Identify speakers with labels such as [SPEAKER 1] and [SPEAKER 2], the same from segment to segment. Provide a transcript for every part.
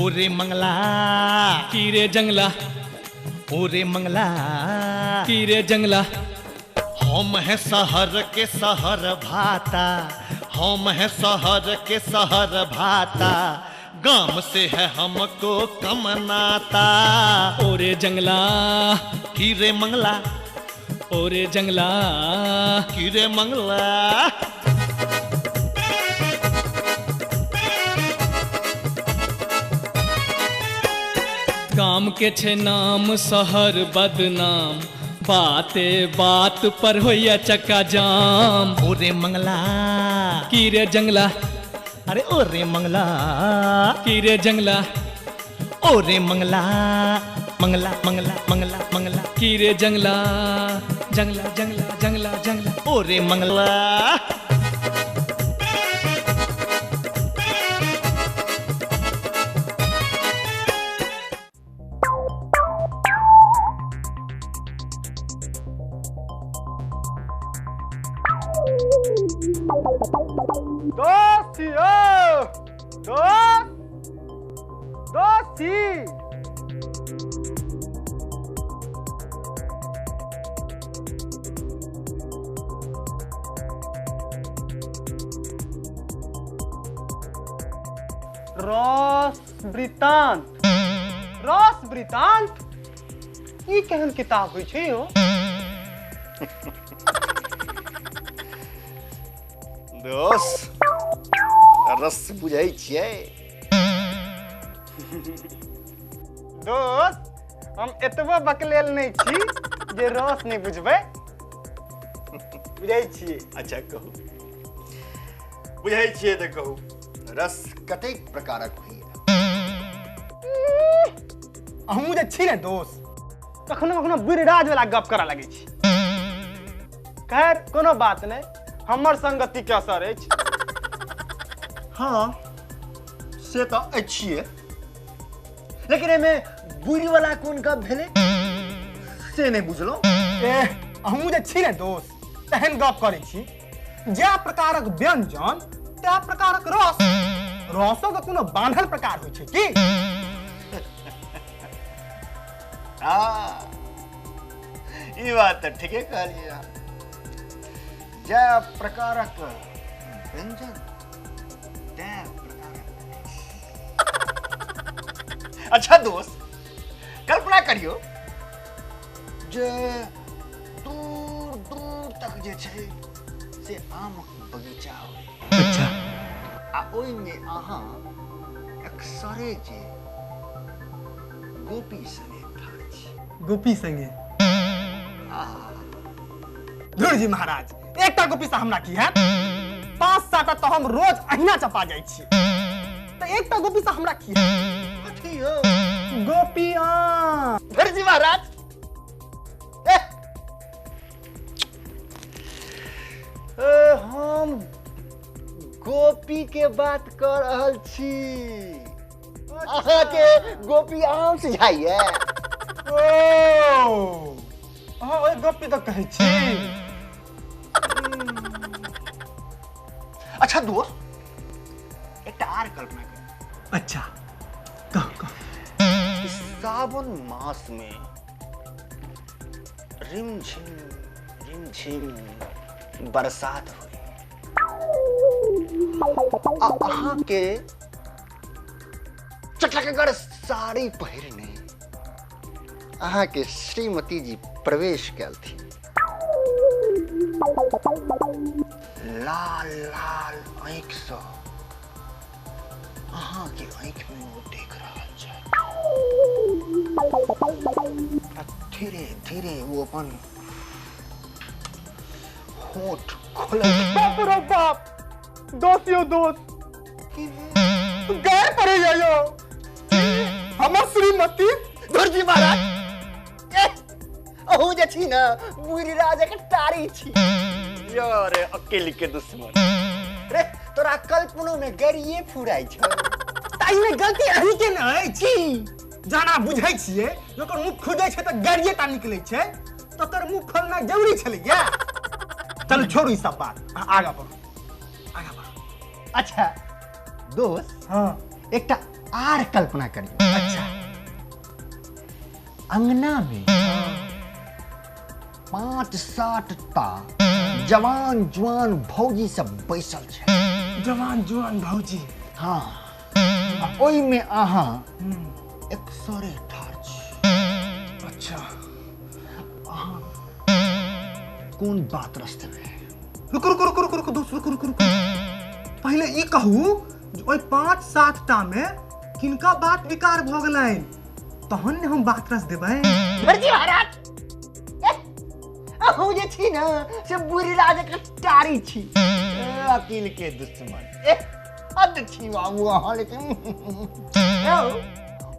[SPEAKER 1] ओरे मंगला
[SPEAKER 2] की रे जंगला,
[SPEAKER 1] ओरे मंगला
[SPEAKER 2] की रे जंगला।
[SPEAKER 1] हम है शहर के शहर भाता, हम है शहर के शहर भाता, गांव से है हमको कम नाता।
[SPEAKER 2] ओरे जंगला
[SPEAKER 1] की रे मंगला,
[SPEAKER 2] ओरे जंगला
[SPEAKER 1] की रे मंगला।
[SPEAKER 2] गाम के छे नाम शहर बदनाम, बाते बात पर होइया चक्का जाम।
[SPEAKER 1] ओरे मंगला
[SPEAKER 2] की रे जंगला,
[SPEAKER 1] अरे ओरे मंगला
[SPEAKER 2] की रे जंगला,
[SPEAKER 1] ओरे मंगला मंगला मंगला मंगला मंगला
[SPEAKER 2] की रे जंगला, जंगला जंगला जंगला जंगला
[SPEAKER 1] ओरे मंगला।
[SPEAKER 3] दोस्ती ओ दोस्त दोस्ती। रस वृतांत, रस वृतांत ई केहन किताब होइ छै हो?
[SPEAKER 4] दोस्त रस बुझै छियै?
[SPEAKER 3] दोस्त हम एतबो बकलेल नहि छी जे रस नहि बुझबै। बुझै छियै।
[SPEAKER 4] अच्छा कहू, बुझै छियै तऽ कहू, रस कतेक प्रकारक होइए?
[SPEAKER 3] अहूँ जे छी ने दोस्त, कखनो कखनो बुढ़राज वाला गप करऽ लगै छी। खैर कोनो बात नहि, हमर संगति के असर अछि।
[SPEAKER 4] हाँ से तऽ अछिए, लेकिन एहिमे बुढ़ी वाला कोन गप भेलै से नहि बुझलहुँ।
[SPEAKER 3] ए अहूँ जे छी ने दोस्त, तेहन गप करै छी। जै प्रकारक व्यंजन तै प्रकारक रस। रसो के कोनो बान्हल प्रकार होइ छै की?
[SPEAKER 4] हाँ ई बात तऽ ठीके कहलियै। जै प्रकारक व्यंजन तै प्रकारक। अच्छा दोस्त कल्पना करियो जे दूर दूर तक जे छै से आमक बगीचा होइ।
[SPEAKER 2] अच्छा।
[SPEAKER 4] आ ओहिमे अहाँ अक्सरे जे गोपी संगे ठाढ़ छी।
[SPEAKER 3] गोपी संगे? धुर जी महाराज, एकटा गोपी से हमरा की हैत? 5-7 तऽ हम रोज अहिना चपा जाइ छी, तऽ एकटा गोपी से हमरा की हैत?
[SPEAKER 4] अथी हो
[SPEAKER 3] गोपी आम।
[SPEAKER 4] धुर जी महाराज, हम गोपी के बात कर रहल छी। अहाँ के गोपी आम सिझाइए?
[SPEAKER 3] ओ अहाँ ओहि गोपी तऽ कहै छी।
[SPEAKER 4] अच्छा दोस्त एकटा आर कल्पना करू।
[SPEAKER 3] अच्छा कह कह।
[SPEAKER 4] सावन मास में रिमझिम रिमझिम बरसात होई आ अहाँ के चटकगर साड़ी पहिरने अहाँ के श्रीमती जी प्रवेश कयलथिन। लाल लाल आँखि सँ अहाँ के आँखि में ओ देख रहल छथि आ धीरे धीरे वो अपन होठ खोलैत।
[SPEAKER 3] बाप रे बाप, दोस्त यो दोस्त गए पड़े यो हमर श्रीमती।
[SPEAKER 4] धुर जी महाराज, अहूँ जे छी ने बुढ़ी राजक टारी छी। यार अकेले के दुश्मन रे, तोरा कल्पनो में गरिए फुराइ छौ।
[SPEAKER 3] ताहिमे गलती अहीं के ने अछि। जाना बुझै छियै, ओकर मुँह खुजै छै तऽ गरिए टा निकलै छै, तऽ ओकर मुँह खोलनाइ जरूरी छलैया। चलू छोड़ू ई सब बात, आगाँ बढ़ू आगाँ बढ़ू।
[SPEAKER 4] अच्छा दोस्त,
[SPEAKER 3] हाँ
[SPEAKER 4] एकटा आर कल्पना करियौ।
[SPEAKER 3] अच्छा।
[SPEAKER 4] अंगना में 5-7 टा जवान जुआन भौजी सब बैसल छै।
[SPEAKER 3] जवान जुआन भौजी?
[SPEAKER 4] हाँ, आ ओहिमे अहाँ एकसरे ठाढ़ छी।
[SPEAKER 3] अच्छा।
[SPEAKER 4] अहाँ कोन बात रस देबै?
[SPEAKER 3] रुकु रुकु रुकु रुकु रुकु दोस्त, रुकु रुकु रुकु। पहिले ई कहू जे ओहि 5-7 टा में किनका बात विकार भऽ गेलनि तहन ने हम बात रस देबै।
[SPEAKER 4] भरजी महाराज, अहूँ जे छी ने से बुढ़ी राजक टारी छी, अकील के दुश्मन। हद छी बाबू अहाँ, लेकिन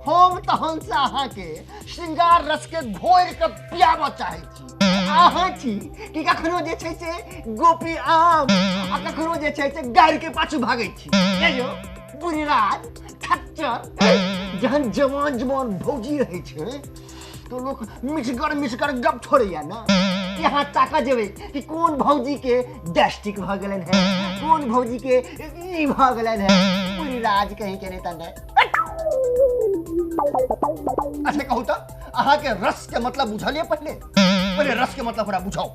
[SPEAKER 4] हम तहन से अहाँके श्रृंगार रस के घोरि के पियाबऽ चाहै छी। अहाँ छी कि कखनो जे छै से गोपी आम आ कखनो जे छै से गारि के पाछू भागै छी। यौ बुढ़ी राज खच्चर, जहन जवान जवान भौजी रहै छै तो लोक मिठगर मिठगर गप छोड़ैया ना। यहाँ ताका जेबै कि कोन भौजी के डस्टिक भऽ गेलनि है, कोन भौजी के ई भऽ गेलनि है। बुढ़ी राज कहीं के नहीं तने। अच्छा कहू तऽ अहाँके रस के मतलब बुझलियै? पहिले पहिले रस के मतलब हमरा बुझाउ।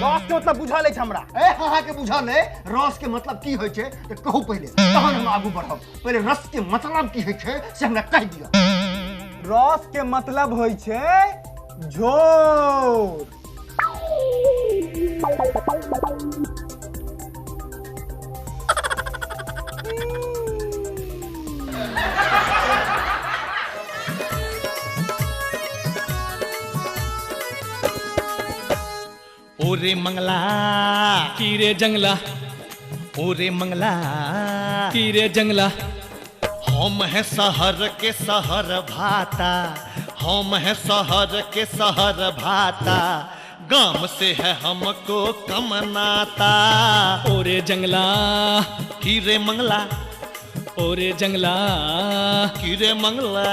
[SPEAKER 3] रस के मतलब बुझल अछि हमरा।
[SPEAKER 4] ए अहाँके बुझल है रस के मतलब की होइ छै? तऽ कहू पहिले, तहन हम आगू बढ़ब। पहिले रस के मतलब की होइ छै से हमरा कहि दिअ।
[SPEAKER 3] रस के मतलब होइ छै झोर।
[SPEAKER 1] ओरे मंगला
[SPEAKER 2] की रे जंगला,
[SPEAKER 1] ओरे मंगला
[SPEAKER 2] की रे जंगला।
[SPEAKER 1] हम है शहर के शहर भाता, हम है शहर के शहर भाता, गाम से है हमको कम नाता।
[SPEAKER 2] ओरे जंगला
[SPEAKER 1] की रे मंगला,
[SPEAKER 2] ओरे जंगला
[SPEAKER 1] की रे मंगला।